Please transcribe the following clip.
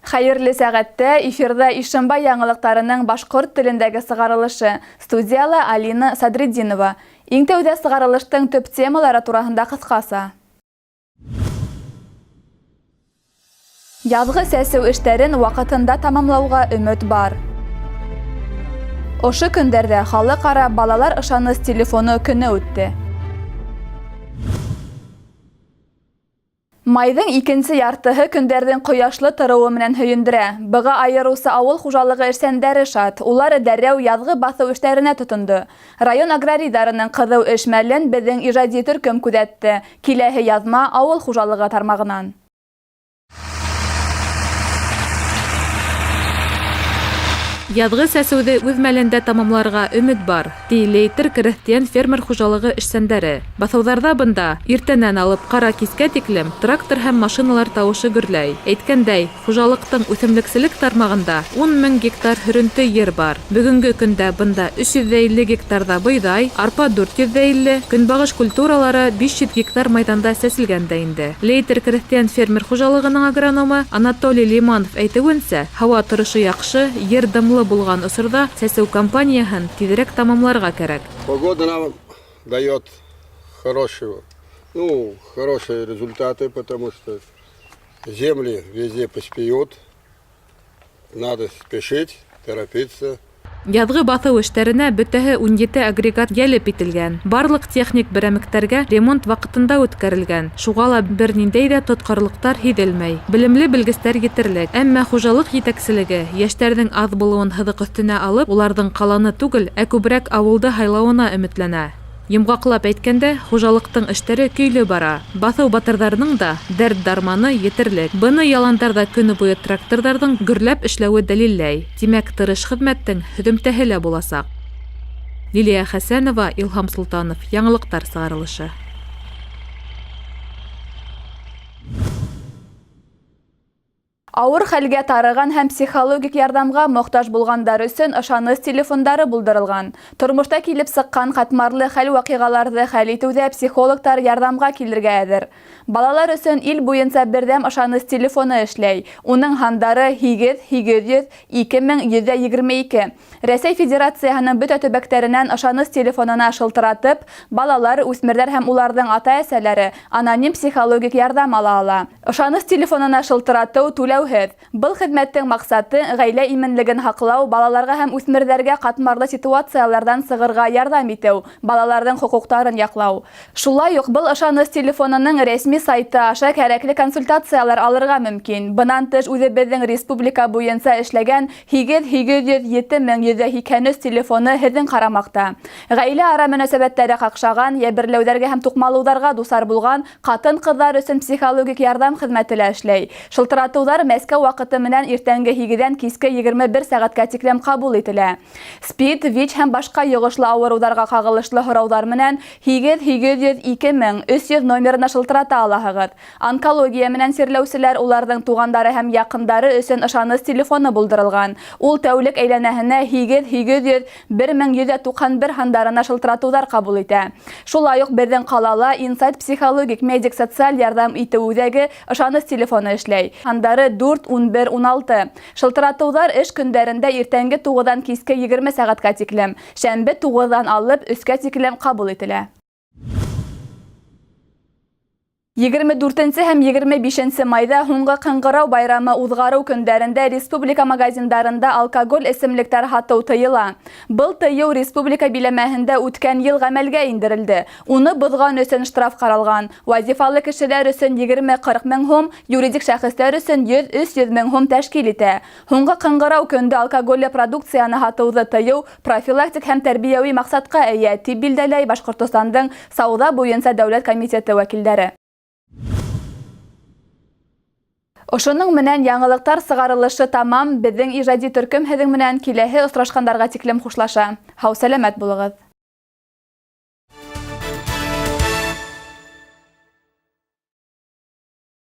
Хәйерле сәғәттә! Эфирҙа Ишембай яңылыҡтарының башҡорт телендәге сығарылышы. Студияла Алина Садретдинова. Иң тәүҙә сығарылыштың төп темалары тураһында ҡыҫҡаса. Яҙғы сәсеү эштәрен ваҡытында тамамлауға өмөт бар. Ошо көндәрҙә халыҡ-ара балалар ышаныс телефоны көнө үтте. Майҙың икенсе яртыһы көндәрҙең ҡояшлы тороуы менән һөйөндөрә. Быға айырыуса ауыл хужалығы эшсәндәре шат. Улар дәррәү яҙғы баҫыу эштәренә тотондо. Район аграрийҙарының ҡыҙыу эш мәлен беҙҙең ижади төркөм күҙәтте. Киләһе яҙма ауыл хужалығы тармағынан. Яҙғы сәсеүҙе үҙ мәлендә тамамларға өмөт бар, ти Лейтер крәҫтиән фермер хужалығы эшсәндәре. Баҫыуҙарҙа бында иртәнән алып ҡара кискә тиклем трактор һәм машиналар тауышы гөрләй. Әйткәндәй, хужалыҡтың үҫемлекселек тармағында 10 мең гектар һөрөнтө ер бар. Бөгөнгө көндә бында 350 гектарҙа бойҙай, арпа 450, көнбағыш культуралары 500 гектар майҙанда сәселгән дә инде. Лейтер крәҫтиән фермер хужалығының агрономы Анатолий Лиманов әйтеүенсә, һауа торошо яҡшы, ер дымлы булған осорҙа сәсеү кампанияһын тиҙерәк тамамларға кәрәк. Погода нам дает хорошего, ну, хорошие результаты, потому что земли везде поспеют. Надо спешить, торопиться. Яҙғы баҫыу эштәренә бөтәһе 17 агрегат йәлеп ителгән. Барлыҡ техник берәмектәргә ремонт ваҡытында үткәрелгән. Шуға ла бер ниндәй ҙә тотҡарлыҡтар һиҙелмәй. Белемле белгестәр етерлек. Әммә хужалыҡ етәкселеге йәштәрҙең аҙ булыуын һыҙыҡ өҫтөнә алып, уларҙың ҡаланы түгел, ә күберәк ауылды һайлауына өмөтләнә. Йомғаҡлап әйткәндә, хужалыҡтың эштәре көйлө бара. Баҫыу батырҙарының да дәрт-дарманы етерлек. Быны яландарҙа көнө буйы тракторҙарҙың гөрләп эшләүе дәлилләй. Тимәк, тырыш хеҙмәттең һөҙөмтәһе лә буласаҡ. Лилиә Хәсәнова, Илһам Солтанов, Яңылыҡтар сығарылышы. Ауыр хәлгә тарыған һәм психологик ярҙамға мохтаж булғандар өсөн ышаныс телефондары булдырылған. Тормошта килеп сыҡҡан ҡатмарлы хәл-ваҡиғаларҙы хәл итеүҙә психологтар ярҙамға килергә әҙер. Балалар өсөн ил буйынса берҙәм ышаныс телефоны эшләй. Уның һандары 8 800 2122. Рәсәй Федерацияһының бөтә төбәктәренән ышаныс телефонына шылтыратып, балалар, үҫмерҙәр һәм уларҙың ата-әсәләре аноним психологик ярҙам ала ала. Ышаныс телефонына шылтыратыу түләүһеҙ. Был хеҙмәттең маҡсаты ғаилә именлеген һаҡлау, балаларға һәм үҫмерҙәргә ҡатмарлы ситуацияларҙан сығырға ярҙам итеү, балаларҙың хоҡуҡтарын яҡлау. Шулай уҡ был ышаныс телефонының рәсми сайты аша кәрәкле консультациялар алырға мөмкин. Бынан тыш үҙебеҙҙең республика буйынса эшләгән 8 807 1183 телефоны һеҙҙең ҡарамаҡта. Ғаилә ара мөнәсәбәттәре ҡаҡшаған, йәберләүҙәргә һәм туҡмалыуҙарға дусар булған ҡатын-ҡыҙҙар өсөн психологик ярҙам хеҙмәте лә эшләй. Шылтыратыуҙар Мәскәү ваҡыты менән иртәнге 8-дән киске 21 сәғәткә тиклем ҡабул ителә. СПИД, ВИЧ һәм башҡа йоғошлы ауырыуҙарға ҡағылышлы һорауҙар менән 8 802 300 номерына шылтырата алаһығыҙ. Онкология менән сирләүселәр, уларҙың туғандары һәм яҡындары өсөн ышаныс телефоны булдырылған. Ул тәүлек әйләнәһенә 8 800 1191 һандарына шылтыратыуҙар ҡабул итә. Шулай уҡ беҙҙең ҡалала Инсайт психологик медик социаль ярҙам итеү үҙәге ышаныс телефоны эшләй. Һандары 4 11 16. Шылтыратыуҙар эш көндәрендә иртәнге 9-дан киске 20 сәғәткә тиклем, шәмбе 9-дан алып 3-кә тиклем ҡабул ителә. 24 һәм 25 майҙа һуңғы ҡыңғырау байрамы уҙғарыу көндәрендә республика магазиндарында алкоголь эсемлектәр һатыу тыйыла. Был тыйыу республика биләмәһендә үткән йыл ғәмәлгә индерелде. Уны боҙған өсөн штраф ҡаралған. Вазифалы кешеләр өсөн 20-40 мең һум, юридик шәхестәр өсөн 100-300 мең һум тәшкил итә. Һуңғы ҡыңғырау көндө алкоголле продукцияны һатыуҙы тыйыу профилактик һәм тәрбиәүи маҡсатҡа эйә, тип билдәләй Башҡортостандың Сауҙа буйынса дәүләт комитеты вәкилдәре. Ошоноң менән яңылыҡтар сығарылышы тамам. Беҙҙең ижади төркөм һеҙҙең менән киләһе осрашҡандарға тиклем хушлаша. Һау сәләмәт булығыҙ.